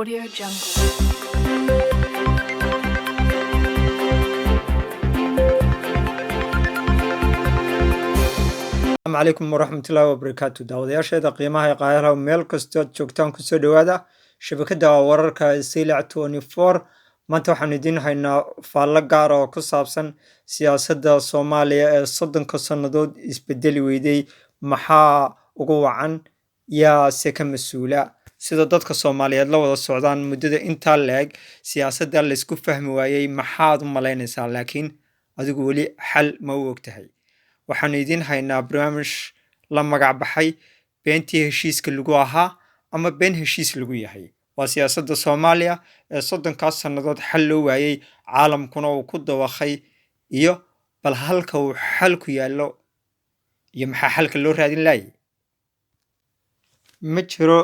Audio Jungle. Asalaamu calaykum waraxmatullaahi wabarakaatu. Daawadayaasheeda qiimaha ee qaayalaha, meel kastoo aad joogtaan, kusoo dhowaada shabakadda wararka Saylac 24. Maanta waxaan idiin haynaa faallo gaar oo ku saabsan siyaasadda Soomaaliya ee 30-ka sannadood isbedeli weyday. Maxaa ugu wacan? Yaa se ka mas-uula? Sida dadka Soomaaliyeed la wada socdaan, muddada intaa la-eg siyaasadda laysku fahmi waayey, maxaad u malaynaysaa? Laakiin adigu weli xal ma u ogtahay? Waxaanu idiin haynaa barnaamij la magac baxay "Beentii heshiiska lagu ahaa ama been heshiis lagu yahay". Waa siyaasadda Soomaaliya ee 30-kaas sannadood xal loo waayey, caalamkuna uu ku dawakhay, iyo bal halka uu xalku yaallo iyo maxaa xalka loo raadin laayay. Ma jiro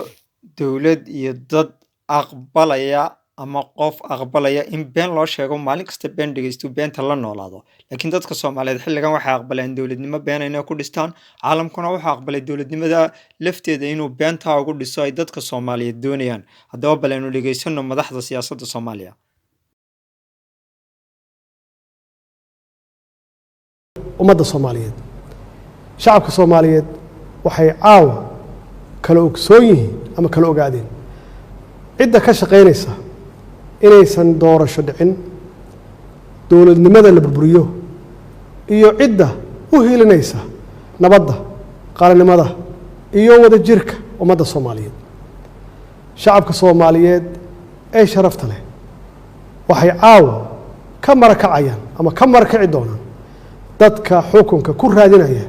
dowlad iyo dad aqbalaya ama qof aqbalaya in been loo sheego, maalin kasta been dhegeysto, beenta la noolaado. Laakiin dadka Soomaaliyeed xilligan waxay aqbaleen dowladnimo been inay ku dhistaan. Caalamkuna wuxuu aqbalay dowladnimada lafteeda inuu beentaa ugu dhiso ay dadka Soomaaliyeed doonayaan. Haddaba bal aynu dhegeysano madaxda siyaasadda Soomaaliya. Ummadda Soomaaliyeed, shacabka Soomaaliyeed waxay caawa kala ogsoon yihiin ama kala ogaadeen cidda ka shaqaynaysa inaysan doorasho dhicin, dowladnimada la burburiyo, iyo cidda u hiilinaysa nabadda, qaranimada iyo wadajirka ummadda Soomaaliyeed. Shacabka Soomaaliyeed ee sharafta leh waxay caawa ka marakacayaan ama ka marakaci doonaan dadka xukunka ku raadinaya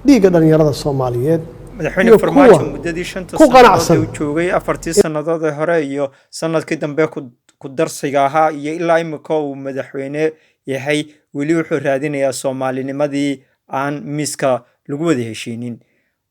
dhiigga dhallinyarada Soomaaliyeed Madaxweyne iyo Farmaajo kuwa muddadii 5-ta ku sannadood ee qanacsan uu joogay, 4-tii sannadood ee hore iyo sanadkii dambe ku darsiga ahaa, iyo ilaa imika uu madaxweyne yahay, weli wuxuu raadinayaa soomaalinimadii aan miiska lagu wada heshiinin.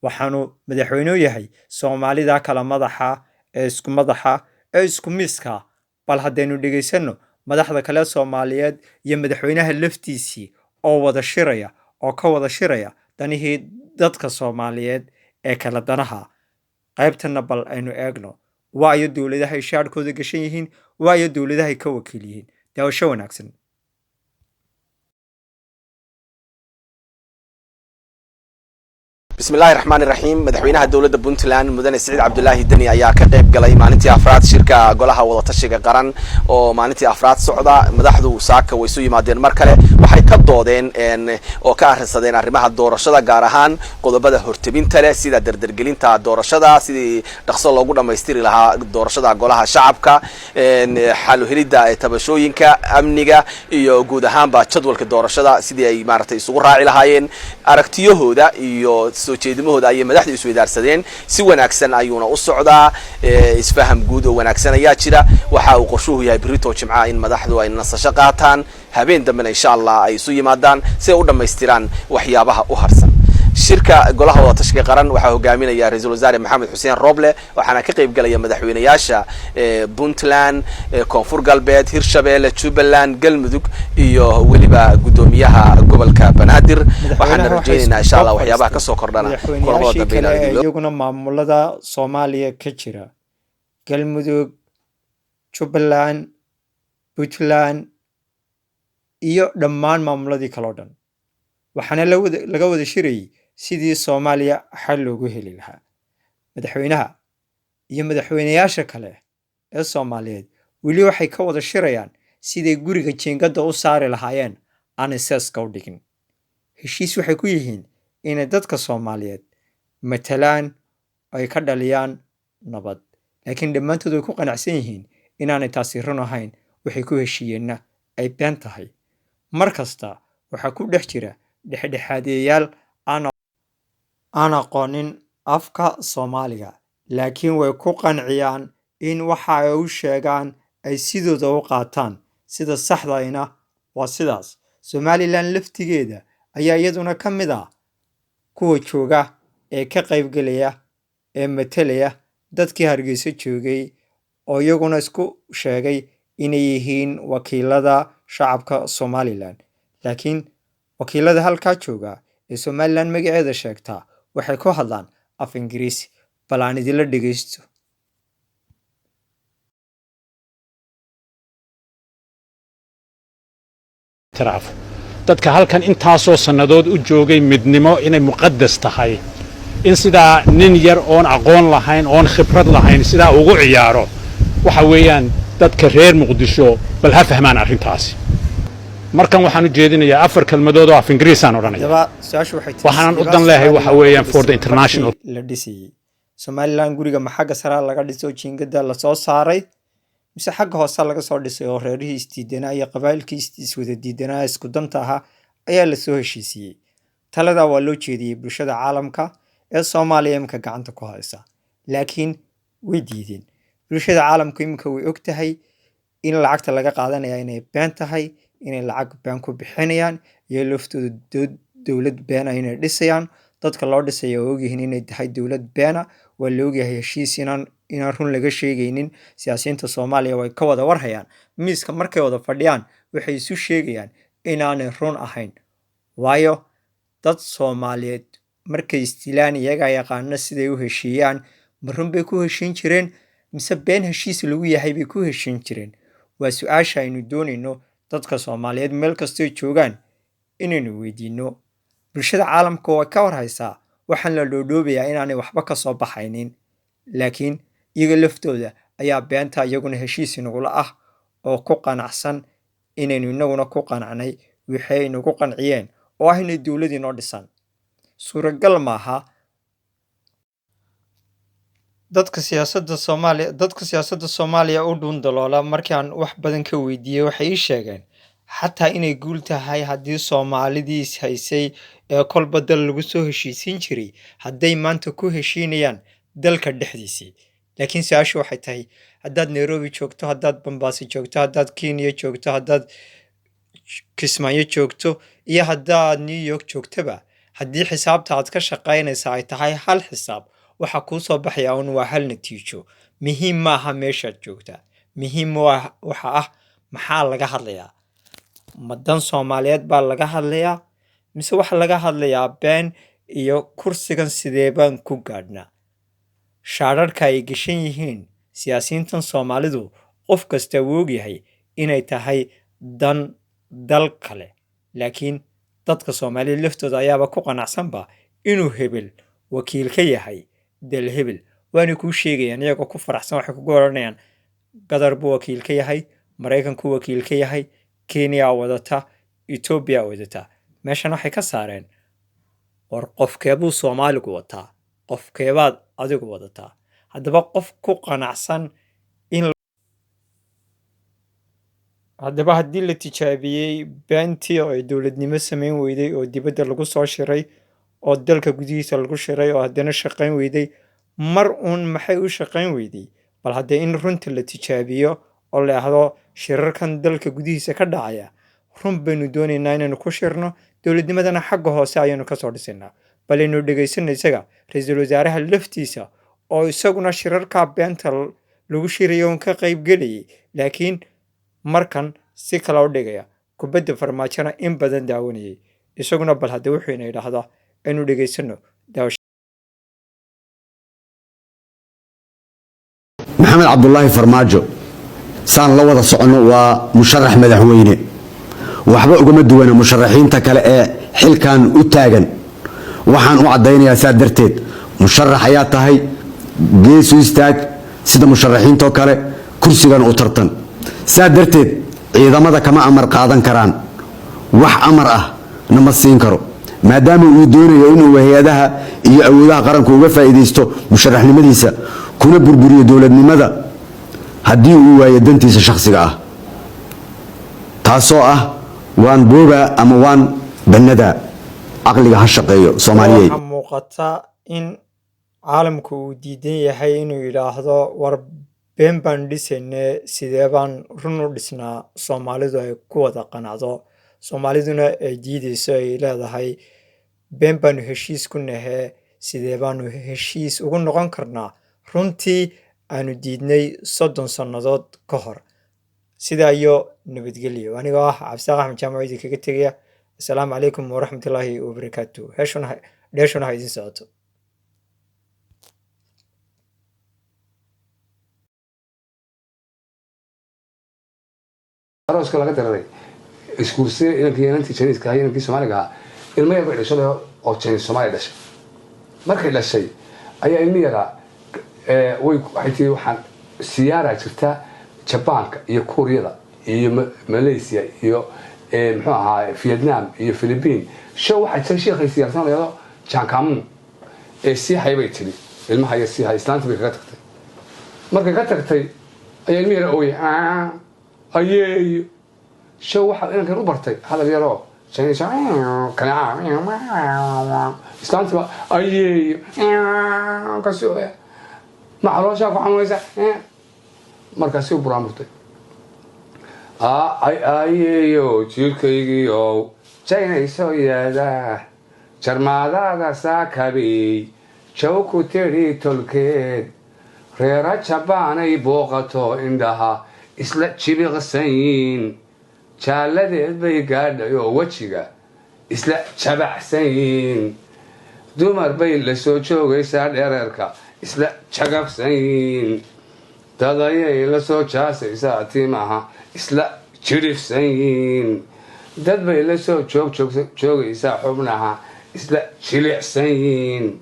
Waxaanu madaxweyne yahay Soomaalida kala madaxa ee isku madaxa ee isku miiska. Bal haddaynu dhegaysano madaxda kale Soomaaliyeed iyo madaxweynaha laftiisii oo wada shiraya oo ka wada shiraya danihii dadka Soomaaliyeed ee kala danaha. Qaybtana bal aynu eegno: waayo dowladahay shaadhkooda gashan yihiin? Waayo dowladahay ka wakiil yihiin? Daawasho wanaagsan. Bismi illahi raxmaan iraxiim. Madaxweynaha dowladda Puntland, Mudane Siciid Cabdulaahi Deni, ayaa ka qayb galay maalintii afraad shirka Golaha Wadatashiga Qaran oo maalintii afraad socda. Madaxdu saaka way isu yimaadeen mar kale, waxay ka doodeen oo ka arrinsadeen arrimaha doorashada, gaar ahaan qodobada hortebinta leh, sida dardargelinta doorashada, sidii dhaqso loogu dhammaystiri lahaa doorashada Golaha Shacabka, xaluhelidda tabashooyinka, amniga iyo guud ahaanba jadwalka doorashada, sidii ay maaragtay isugu raaci lahaayeen. Aragtiyahooda iyo soo jeedimahooda ayay madaxdu isweydaarsadeen. Si wanaagsan ayuuna u socdaa, isfaham guud oo wanaagsan ayaa jira. Waxa uu qorshuhu yahay berito Jimcaha in madaxdu ay nasasho qaataan, habeen dambena insha Allah ay isu yimaadaan si ay u dhammaystiraan waxyaabaha u harsan. Shirka Golaha Wadatashiga Qaran waxaa hogaaminaya Ra-iisul Wasaare Maxamed Xuseen Roble, waxaana ka qayb galaya madaxweynayaasha Puntland, Koonfur Galbeed, Hirshabeelle, Jubbaland, Galmudug iyo weliba guddoomiyaha gobolka Banaadir. Waxaana Madaxweynaha waxay rajaynaynaa insha soo Allah waxyaabaha fadhiistay kasoo kordhana kulamada madaxweynayaashii dambe kale inaan ee idin iyaguna maamulada Soomaaliya ka jira: Galmudug, Jubbaland, Puntland iyo dhammaan maamuladii kale oo dhan. Waxaana laga wada shirayay sidii Soomaaliya xal loogu heli lahaa. Madaxweynaha iyo madaxweynayaasha kale ee Soomaaliyeed weli waxay ka wada shirayaan siday guriga jiingadda u saari lahaayeen, aanay seeska u dhigin. Heshiis waxay ku yihiin inay dadka Soomaaliyeed matalaan, ay ka dhaliyaan nabad, laakiin dhammaantood way ku qanacsan yihiin inaanay taasi run ahayn, waxay ku heshiiyeenna ay been tahay. Mar kasta waxaa ku dhex jira dhexdhexaadiyayaal aan aqoonin afka Soomaaliga, laakiin way ku qanciyaan in waxa ay u sheegaan ay sidooda u qaataan. Sida saxdayna waa sidaas. Somaliland laftigeeda ayaa iyaduna ka mid ah kuwa jooga ee ka qaybgelaya ee matelaya dadkii Hargeysa joogay, oo iyaguna isku sheegay inay yihiin wakiilada shacabka Somaliland. Laakiin wakiilada halkaa jooga ee Somaliland magaceeda sheegtaa waxay ku hadlaan af Ingiriisi. Bal aan idinla dhegeysto. Ictiraafo dadka halkan intaasoo sannadood u joogay midnimo inay muqadas tahay, in sidaa nin yar oon aqoon lahayn oon khibrad lahayn sidaa ugu ciyaaro, waxa weeyaan dadka reer Muqdisho bal ha fahmaan arrintaasi. Markan waxaan u jeedinayaa afar kelmadood oo af Ingiriisaan odhanaya. Haddaba su-aashu waxay tahay, Waxaanan u sidee dan baa leeyahay waxa Somaliland weeyaan loo for the dhisay international markii la dhisayey Somaliland? Guriga ma xagga saraa laga dhiso, jiingada lasoo saaray, mise xagga hoose laga soo dhisay oo reerihii isdiidanaa iyo qabaa'ilkii iswada diidanaa, isku danta ahaa ayaa lasoo heshiisiiyey? Taladaa waa loo jeediyey bulshada caalamka ee Soomaaliya imika gacanta ku haysa, laakiin way diideen. Bulshada caalamku imika way og tahay in lacagta laga qaadanaya inay been tahay, inay lacag been ku bixinayaan iyo laftooda dowlad beena inay dhisayaan. Dadka loo dhisaya waa ogyihiin inay tahay dowlad beena. Waa la ogyahay heshiis inaan run laga sheegaynin. Siyaasiyiinta Soomaaliya way ka wada warhayaan. Miiska markay wada fadhiyaan waxay isu sheegayaan inaanay run ahayn, waayo dad Soomaaliyeed markay isdilaan iyagaa yaqaana siday u heshiiyaan. Ma run bay ku heshiin jireen mise been heshiis lagu yahay bay ku heshiin jireen? Waa su-aasha aynu doonayno dadka Soomaaliyeed meel kastoy joogaan inaynu weydiino. Bulshada caalamka waa ka warhaysaa waxaan la dhoodhoobayaa inaanay waxba ka soo baxaynin, laakiin iyaga laftooda ayaa beenta iyaguna heshiis inagula ah oo ku qanacsan inaynu inaguna ku qanacnay wixii ay nagu qanciyeen oo ah inay dowlad inoo dhisaan. Suuragal maaha. Dadka siyaasadda Soomaaliya u dhuun daloola markaan wax badan ka weydiiyey, waxay ii sheegeen xataa inay guul tahay haddii Soomaalidii is haysay ee kolba dal lagu soo heshiisiin jiray hadday maanta ku heshiinayaan dalka dhexdiisii. Laakiin su-aashu waxay tahay, haddaad Nairobi joogto, haddaad Bambaasi joogto, haddaad Kenya joogto, haddaad Kismaayo joogto iyo haddaad New York joogtaba, haddii xisaabta aad ka shaqaynaysa ay tahay hal xisaab, waxa kuu soo baxaya un waa hal natiijo. Muhiim maaha meeshaad joogtaa. Muhiim waxa ah, maxaa laga hadlayaa? Ma dan Soomaaliyeed baa laga hadlayaa mise waxa laga hadlayaa been iyo kursigan sidee baan ku gaadhnaa? Shaadharka ay gashan yihiin siyaasiyiintan Soomaalidu, qof kasta wuu ogyahay inay tahay dan dal kale, laakiin dadka Soomaalida laftooda ayaaba ku qanacsanba inuu hebel wakiil ka yahay dal hebel. Waana kuu sheegayaan iyagoo ku faraxsan. Waxay kugu odhanayaan Qatar buu wakiil ka yahay, Maraykanku wakiil ka yahay, Kenya wadata, Etoobiya wadata. Meeshan waxay ka saareen, war qofkeebuu Soomaaligu wataa, qofkeebaad adigu wadataa? Haddaba qof ku qanacsan in haddaba haddii la tijaabiyey beentii oo ay dowladnimo samayn weyday, oo dibadda lagu soo shiray, oo dalka gudihiisa lagu shiray, oo haddana shaqayn weyday, mar uun maxay u shaqayn weyday? Bal haddee in runta la tijaabiyo oo la ahdo shirarkan dalka gudihiisa ka dhacaya run baynu doonaynaa inaynu ku shirno, dowladnimadana xagga hoose ayaynu kasoo dhisaynaa. Bal aynu dhegaysano isaga, ra-iisul wasaaraha laftiisa, oo isaguna shirarkaa beenta lagu shirayo un ka qaybgelayay, laakiin markan si kale u dhigaya, kubadda Farmaajona in badan daawanayay isaguna. Bal hadde wuxuu ina idhaahdaa aynu dhegaysano daawasho. Maxamed Cabdulaahi Farmaajo, saan la wada soconno, waa musharax madaxweyne. Waxba ugama duwana musharaxiinta kale ee xilkan u taagan. Waxaan u caddaynayaa, saa darteed musharax ayaa tahay, geesu istaag sida musharaxiintoo kale, kursigan u tartan. Saa darteed ciidamada kama amar qaadan karaan, wax amar ah nama siin karo, maadaama uu doonayo inuu hay-adaha iyo awoodaha qaranku uga faa'iidaysto musharaxnimadiisa kuna burburiyo dowladnimada haddii uu waayo dantiisa shakhsiga ah, taasoo ah waan boobaa ama waan bannadaa. Caqliga ha shaqeeyo, Soomaaliyeed. Waxaa muuqata in caalamku uu diidan yahay inuu yidhaahdo, war been baan dhisayne, sidee baan run u dhisnaa Soomaalidu ay ku wada qanacdo? Soomaaliduna ay diideyso, ay leedahay been baanu heshiis ku nahee, sidee baanu heshiis ugu noqon karnaa runtii aanu diidnay 30 sannadood ka hor? Sidaa iyo nabadgelyo. Anigoo ah Cabdisaaq Axmed Jaamac idin kaga tegaya. Asalaamu calaykum waraxmatullaahi wabarakaatu. Heeshuna dheeshuna ha idin socoto. Arooska laga dararay. Isguursaday inankii, inantii Jiniiska ahaa, inankii Soomaaliga ahaa. Ilmo yar bay dhashay oo Jiniis Soomaaliya dhashay. Markay dhashay ayaa ilmi yaraa way waxay tiri, waxaan siyaaraa jirta Jabaanka iyo Kuuriyada iyo Malaysia iyo muxuu ahaa, Vietnam iyo Philippine. Show waxaa jira sheekhay siyaarsan layado Jankamun ee siihay bay tiri. Ilmaha yar siihay, islaantii bay kaga tagtay. Markay ka tagtay ayaa ilmi yara ooyay, ayeeyo. Show waxaa inankan u bartay hadal yaroo Chinese kaneeca. Islaantiba ayeeyo kasi ooya, ma calooshaa ku xanuunaysa? Markaasi u buraamurtay, ayeeyo jirkaygiiow jaynayso yeeda jarmaadaada saakabey jaw ku tidhi tolkeed reera Jabaanay booqato, indhaha isla jibiqsan yiin, jaalladeed bay gaadhay oo wejiga isla jabacsan yihiin, dumar bay la soo joogaysaa, dhereerka isla jagabsan yihiin, dadayay la soo jaasaysaa, timaha isla jidhifsan yihiin, dad bay la soo joogaysaa, xubnaha isla jilicsan yihiin,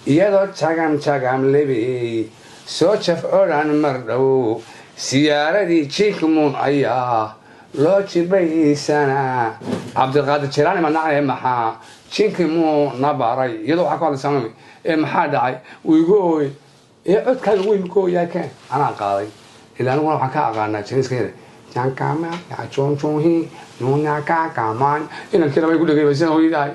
iyadoo jagam jagam lebey soo jaf odhan mar dhow siyaaradii Jinkmuun ayaa loo jibaysanaa. Cabdiqaadir Jiraani ma nacay? Maxaa jinki muu na baray? Iyadoo waxaa ku hadlaysaa ee maxaa dhacay? Wiigu ooy ee codkaaga weyn ku ooyaa keen anaa qaaday. Ilaa aniguna waxaan ka aqaanaa Jiniiska yare jankama yajonjohi nunakakaman. Inankii labay ku dhegay baysan hooyadahay.